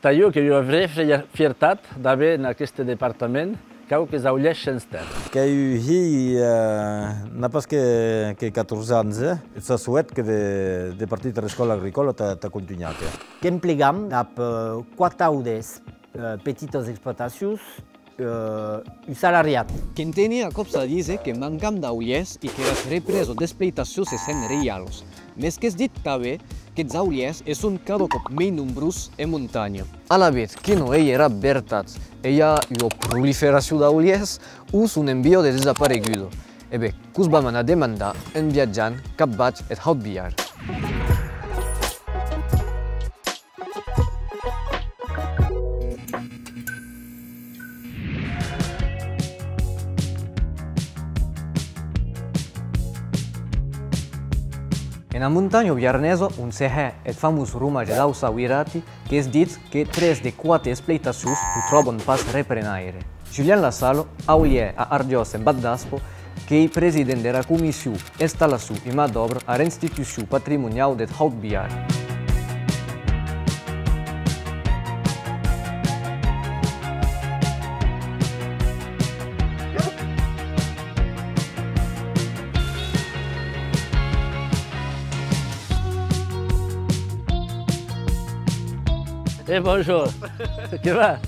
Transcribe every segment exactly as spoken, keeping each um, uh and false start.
Tà jo qu'ei ua vraia fri-, fiertat d'aver en aqueste departament quauques aulhèrs shens tèrra. Qu'ei un hilh, eh, n'a pas que, que catorze ans, eh? Eth s'a soèt que de, de partir tara escòla agricòla tà, tà contunhar, que. Qu'emplegam dab, eh, quate audes, eh, petitas explotacions, eh, un salariat. Que'm teni a còps a díser que mancam d'aulhèrs e qu'eras represas d'explotacions se sèn reialas. Mès qu'es dit tanben qu'eths aulhèrs e son cada còp mei nombrós en montanha. Alavetz, que non ei era vertat, e i a ua proliferacion d'aulhèrs o son en via de desapareguda. E ben, que'us vam anar demandar en viatjant capvath eth Haut Biarn. Ena montanha biarnesa, on se hè eth famós romatge d'Aussau Irati, que's ditz que tres de quate explotacions non tròban pas reprenaire. Julien Lassalle, aulhèr a Arjós en Vath d'Aspa, qu'ei president dera comission Installacion e man d'òbra ara Institucion Patrimoniau deth Haut Biarn. Eh, bonjour. Que va?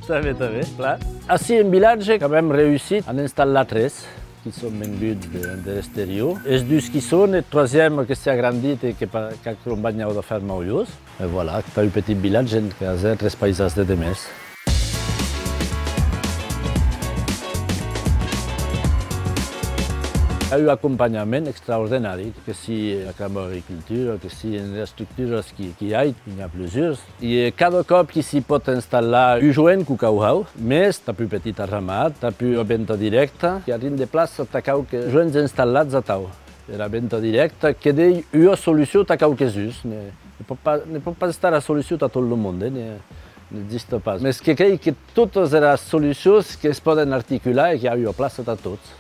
Tanben, tanben, plan. Ací en vilatge qu'avem reüssit a n'installar tres qui son venguts de, de l'exterior. Es dus qui son, eth troisième que s'a agrandit e que pa-, qu'a crombat ua auta fèrma aulhors. E voilà, tà un petit vilatge, en cas, eh, tres paisans de, de mès. A un acompanhament extraordinari, que si la Cambra d'Agricultura, que si en estructuras qui, qui i a, n'i a plusieurs. E cada còp qui s'i pòt installar un joen, que'u cau har, mès tà pus petit arramat, tà pus venta dirècta, qu'i a rin de plaça tà quauques joens installats atau. Era venta dirècta que qu'ei ua solucion tà quauques uns, ne, ne pòt pas, ne pòt pas estar era solucion tà tot lo monde, eh, ne, n'exista pas. Mès que crei que totas eras solucions que's pòden articular e qu'i a ua plaça tà tots.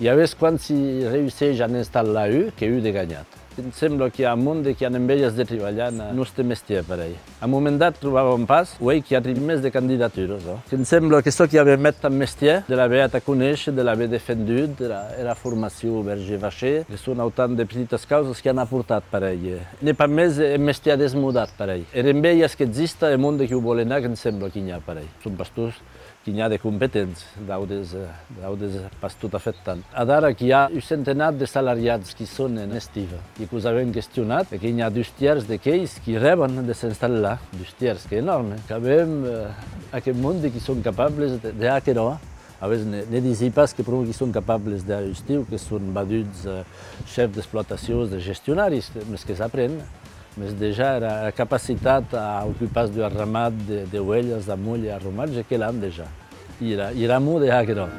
E alavetz, quan s'i reüsseish a n'installar un, qu'ei un de ganhat. Em sembla qu'i a monde qui an envejas de tribalhar en nòste mestièr, parelh. A un moment dat trobàvam pas, uei qu'i a rin mès de candidaturas, ò. Que'm sembla que çò qui avè mès tath mestièr, de l'aver hèt a conéisher, de l'aver defendut, era, era formacion Berger Vacher, que son autant de petitas causas qui an aportat, parelh. N'ei pas mès un mestièr desmodat, parelh. Era enveja qu'exista, e monde qui'u vòle har, que'm sembla qu'i n'i a, parelh. Son pas tots, qu'i n'i a de competents, d'autes, eh, d'autes pas tot a fèt tant. Adara qu'i a un centenat de salariats qui son en estiva, e que'us avem questionat, e que n'i a dus tièrs de queis qui rèban de s'installar, dus tièrs, qu'ei enòrme. Qu'avem, eh, aqueth monde qui son capables de, de har aquerò. Alavetz, ne, ne disi pas que pr'amor qui son capables de har un estiu, que son vaduts, eh, chefs d'explotacions, de gestionaris, mès que's apren. Mès dejà era, era capacitat a ocupar-se d'un arramat de, d'oelhas, a molh e a romatge, que l'an dejà. Era, er amor de har aquerò.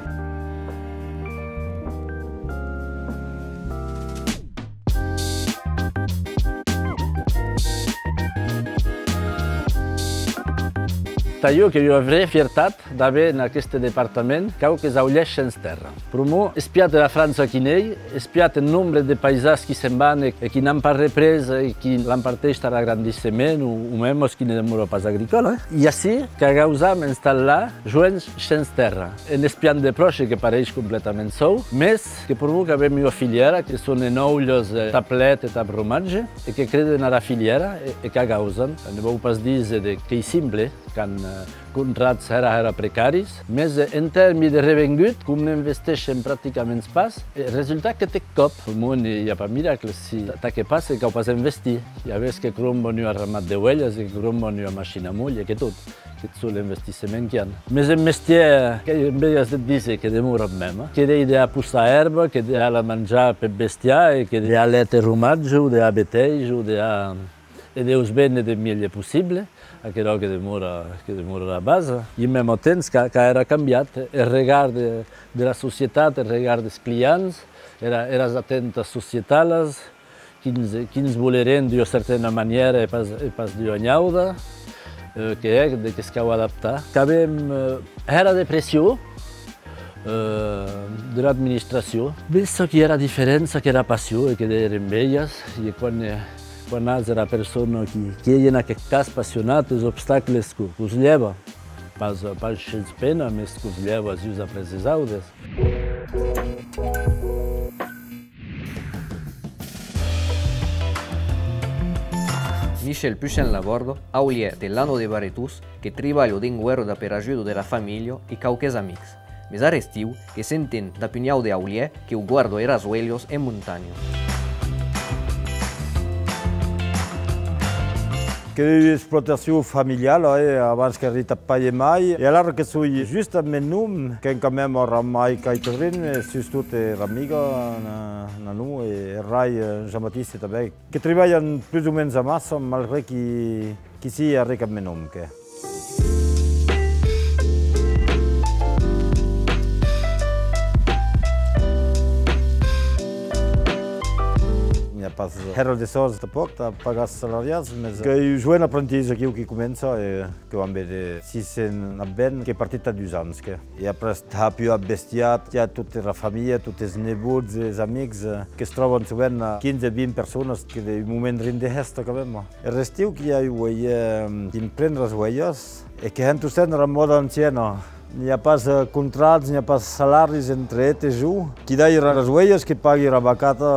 Tà jo qu'ei ua vraia fiertat d'aver en aqueste departament quauques aulhèrs shens tèrra. Pr'amor, espiat era França qui n'ei, espiat eth nombre de paisans qui se'n van e, e qui n'an pas représ e qui l'an partèit tar agrandissement o, o mèmes qui ne demora pas agricòla, eh? E ací, qu'a gausam installar joens shens tèrra. En espiant de pròche que pareish completament sòu, mès que pr'amor qu'avem ua filièra, que son en oulhas, eh, tà lèit e tà romatge, e que creden ara filièra e, e qu'a gausan. Ne vòu pas díser de qu'ei simple, qu'an, eh, contrats hèra, hèra precaris, mès, eh, en tèrmi de revengut, com n'investeissen practicaments pas, e resultat que te còp. Pr'amor, i a pas miracle, si tà, tà que passe, cau pas investir. E alavetz que cromban un arramat d'oelhas, e que cromban ua machina a molh, e que tot. Qu'ei tot l'investissement qui an. Mès eth mestièr, qu'èi enveja de díser, que demora eth mème, eh? Que d'ei de har possar èrba, que de har la manjar peth bestiar, e que de har lèit e romatge, o de har betèish, o de har, e de'us véner deth mielhs possible. Aquerò que demora, que demora era basa. E en mème temps qu'a, qu'a hèra cambiat eth regard de, dera societat, eth regard des clients, era, eras atentas societalas, qui'ns, qui'ns volerén d'ua certana manièra e pas, e pas d'ua auta, eh, que hè de que's cau adaptar. Qu'avem, eh, hèra de pression, eh, de l'administracion. Mès çò qui èra diferent, çò qu'èra passion e que d'èra enveja, e quan, eh, Quan as era persona qui, qui ei en aqueth cas passionat, es obstacles que, qu'us lhèva, pas, pas shens pena, mes qu'us lhèva just après es audes. Michel Puchen-Laborde, aulhèr de l'Anneau des Barretous, que tribalha d'enguèra dab era ajuda dera familha e quauques amics. Mes ar estiu, que s'enten dab un aute aulhèr que'u guarda eras oelhas en montanha. Qu'ei ua explotacion familiala, eh, abans qu'èri tà pair e mair, e alara que soi just amb men nom, qu'èm quand même ara mai quate-ren, e sustot era amiga, Na-, Nanou, e eth hrair, eh, Jean-Baptiste tanben, que tribalhan plus o mens amassa, malgré qui, qui sii arré qu'amb men nom, que. N'i a pas hèra de sòs tanpòc tà pagar es salariats, mes qu'ei un joen aprentis aquiu qui comença e que vam véder si s'enabèn, qu'ei partit tà dus ans, que. E après, tà pujar bestiat, i a tota era familha, totes es nebots, es amics, eh, que's tròban sovent a quinze, vint personas, que de un moment drin de hèsta, quand même. Er estiu qu'i a un oelhèr, eh, qui pren eras oelhas e que hèn tostemps era mòda anciana. N'i a pas, eh, contrats, n'i a pas salaris entre eth e jo. Qui dai eras oelhas, que pagui era vacata,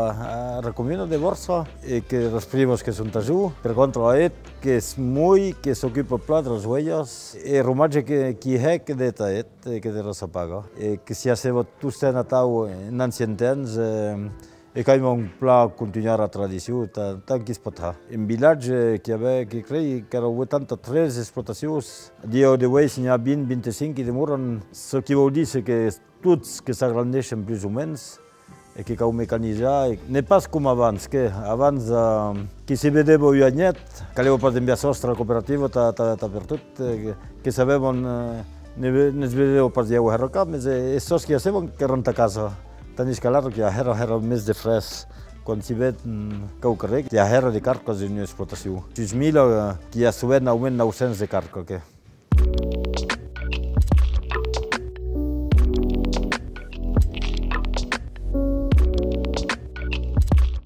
eh, era comuna de Bòrça e que eras primas que son tà jo. Per contra, eth que's mòi, que s'ocupa plan deras oelhas e er hromatge que, qui hè que de tà eth e que de rassa paga. E que s'i assèva tostemps atau en ancien temps, eh, e qu'aimam plan contunhar era tradicion, ta-, tant qui's pòt har. En vilatge, eh, qu'i avè, que crei qu'èra uetanta-tres explotacions. A dia de uei, se n'i a vint, vint-e-cinc qui demoran, çò qui vòu díser que tots que s'agrandishen plus o mens, e que cau mecanizar, e n'ei pas coma abans, que abans, eh, qui se vedèva ua anhèt, calèva pas d'enviar sòs tara cooperativa, tà, tà, tà pertot, eh, que, que sabèvan, eh, ne ve-, ne's vedèva pas dieu hèra cap, mes, eh, es sòs qui assèvan qu'èran tà casa, tandis qu'alara qu'i a hèra, hèra mès de fresc. Quan s'i ved, mm, quauquarren, qu'i a hèra de carcas en ua explotacion. Sus mila, eh, qu'i a sovent aumens nau cents de carca, que.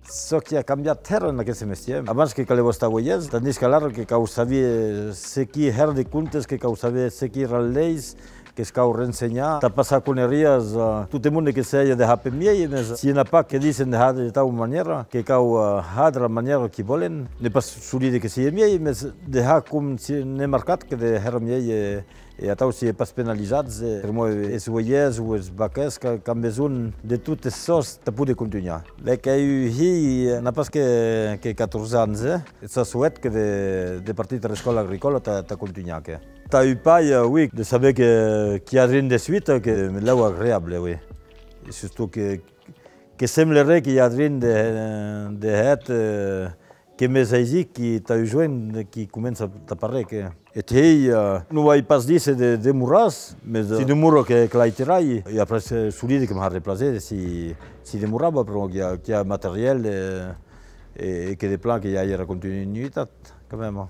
Çò qui a cambiat hèra en aqueste mestièr. Abans que calèva estar oelhèr, tandis qu'alara que cau saber seguir hèra de comptes, que cau saber seguir eras leis, que's cau rensenhar, tà passar conerias, eh, tot eth monde que sèi de har per miei, mes si n'a pas que disen de har de tau manièra, que cau, eh, har dera manièra qui vòlen, n'ei pas solide que sii miei, mes de har com si n'ei marcat que de hèra miei, e, e atau sii pas penalizats, e, pr'amor es oelhèrs o es vaques qu'a-, qu'an besonh de totes es sòs tà poder contunhar. Be, qu'èi un hilh, eh, n'a pas que, que catorze ans, eh? E ça souhaite que de, de partir tara escòla agricòla tà, tà contunhar, que. Tà un pair, eh, oui, de saber que, qu'i a drin de suita, que me lèu agreable, oui. E sustot que, que sembleré qu'i a drin de, de hèt, eh, que m'es aisit qui tà un joen qui comença tà pas ren, que. Eth hilh, eh, non vai pas díser de demorar, mes, eh, si demora que, que l'aiterai, e après, eh, solide que m'aurà plaser si, si demorava, pr'amor qu'i a, qu'i a materiel, eh, e, e que de plan que i a era continuitat, quand même.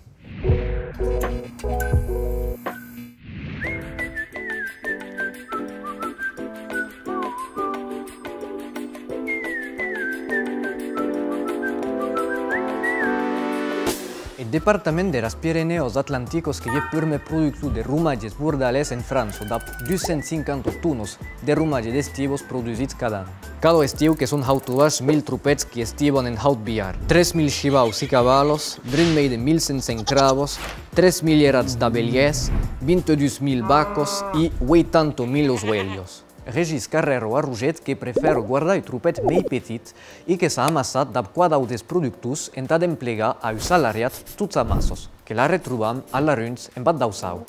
Eth departament deras Pirenèas Atlanticas qu'ei eth purmèr productor de hromatges bordalés en França, dab dus cents cinquanta tonas de hromatge d'estivas produsits cada an. Cada estiu que son hautovats mil tropèths qui estivan en haut Biarn, tres mil shivaus e cavalas, drin mei de mil cinc cents crabas, tres milierats d'abelhèrs, vint-e-dus mil vacas e ueitanta mil oelhas. Regis Carrèra Arroget que prefèra guardar un tropèth mei petit e que s'a amassat dab quate autes productors entà d'emplegar a un salariat tots amassas, que la retrobam a Laruns en Vath d'Aussau.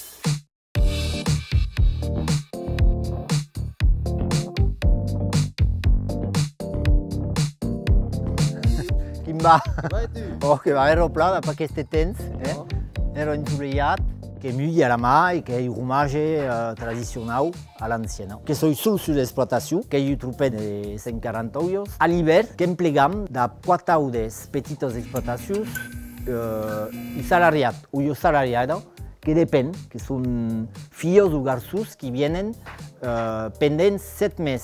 Quin va? Ò, que va, èra plan dab aqueste temps, eh? Èra ensoleiat. Que mulhi a la man e qu'ei un hromatge, eh, tradicionau a l'anciana. Que soi sol sus l'explotacion, qu'ei un tropèth de cent quaranta oelhas. A l'ivèrn, qu'emplegam dab quate autes petitas explotacions, eh, un salariat o ua salariada, que depen, que son filhas o garçons qui vienen, eh, pendent sèt mes.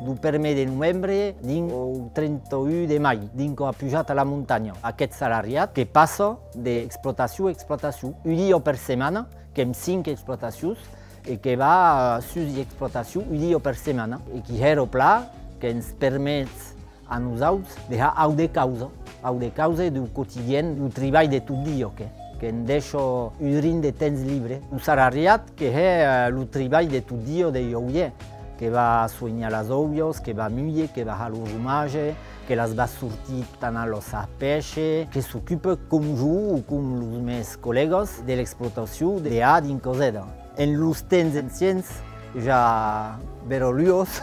deu prumèr de novembre dinc au trenta un de mai, dinc a pujat a la montanha. Aqueth salariat que passa d'explotacion a explotacion, un dia per setmana, qu'èm cinc explotacions, e que va, eh, sus d'explotacion un dia per setmana, e qui hèra plan que'ns permet a nosauts de har aude causa, aude causa deu quotidian, deu tribalh de tot dia, que, que'n dèisha un drin de temps libre. Lo salariat que hè, eh, lo tribalh de tot dia deu aulhèr, que va suenhar las aulhas, que va mulher, que va har lo romatge, que las va sortir per anar las har pèisher, que s'ocupa com jo o com los mens collègas de l'explotacion de har dinc caseta. En los temps ancians, ja bèra luòs,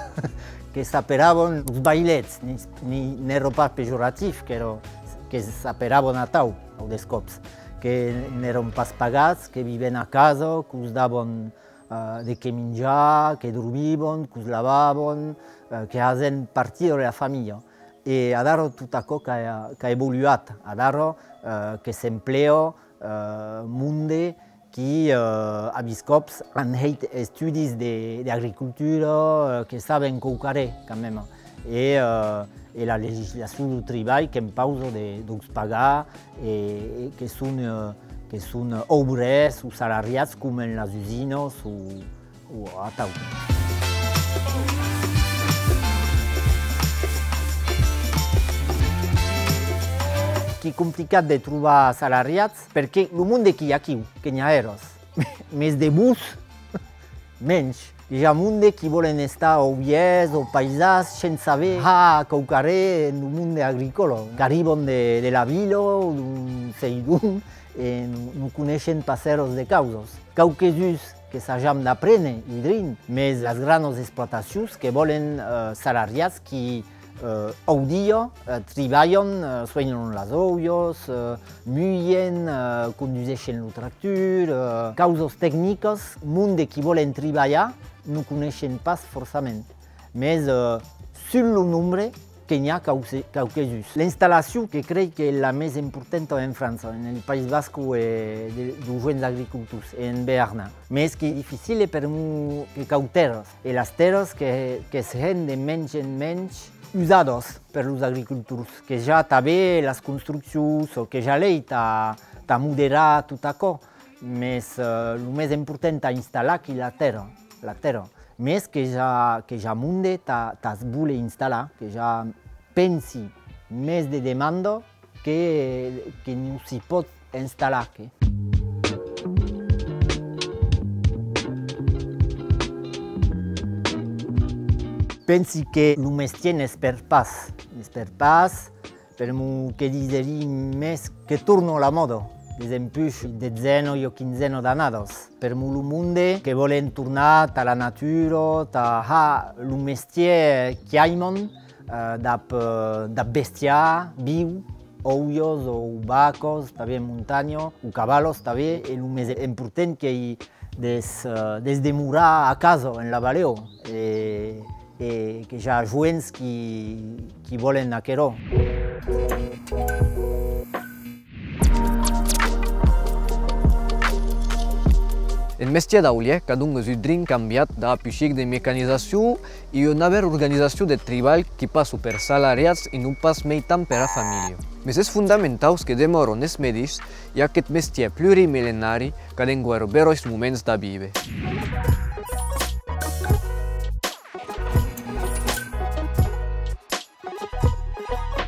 que s'aperavan los vailets, ni, ni, n'èra pas pejoratiu, qu'èra, que s'aperavan atau, au dels còps, que n'èran pas pagats, que vivián a casa, que'us davan, eh, de qué minjar, que dormivan, que'us lavavan, eh, que hasián partida de la familha. E adara tot aquò qu'a, qu'a evoluat. Adara, eh, que s'emplega, eh, monde qui, eh, a biscòps an hèit estudis de, d'agricultura, eh, que saben quauquarren, quand même. E, eh, e la legislacion deu tribalh que'm pausa de, de'us pagar, e, e que son, eh, que son obrèrs o salariats com en las usinas o, o atau. Qu'ei complicat de trobar salariats, perque lo monde qui i a aquiu, que n'i a eras, mès de bons, mensh. I a monde qui vòlen estar aulhèrs o paisans, shens saber har quauquarren en lo monde agricòla. Qu'arriban de, de la vila o d'on sei d'on, e non, non coneishen pas eras de causas. Quauques uns que sajam d'apréner un drin, mès las granas explotacions que vòlen, eh, salariats qui, eh, au dia, eh, tribalhan, eh, suenhan las aulhas, eh, mulhen, eh, conduseishen lo tractur, eh, causas tecnicas, monde qui vòlen tribalhar, non coneishen pas forçament. Mès, eh, sus lo nombre, que n'i a quauque-, quauques uns. L'installacion que crei qu'ei la mès importanta en França, en el País Basco e de, deus joens agricultors, e en Bearn. Mès qu'ei dificile per'mor que cau tèrras, e las tèrras que, que's hèn de mensh en mensh usadas per los agricultors, que ja tanben las construccions, o que ja l'ei tà, tà moderar tot aquò, mès, eh, lo mès important tà installar qu'ei la tèrra, la tèrra. Mès que ja, que ja monde tà, tà's voler installar, que ja pensi mès de demanda que, que non s'i pòt installar, que. Pensi que lo mestièr ne's pèrd pas, ne's pèrd pas, per'mor que diserí mès que torna a la mòda, desempuish detzena o quinzena d'annadas. Per'mor lo monde que vòlen tornar tà la natura, tà har lo mestièr qui aiman, eh, dab, eh, dab bestiar viu, aulhas o vacas, tanben en montanha, o cavalas tanben, e lo mès important qu'ei de's, eh, de's demorar a casa, en la valea, e, e que i a joens qui, qui vòlen aquerò. Eth mestièr d'aulhèr qu'a donc un drin cambiat dab apuish de mecanizacion e ua navèra organizacion de tribalh qui passa per salariats e non pas mei tant pera familha. Mès es fondamentaus que demòran es medishs e aqueth mestièr plurimillenari qu'a d'enqüèra beròis moments dab víver.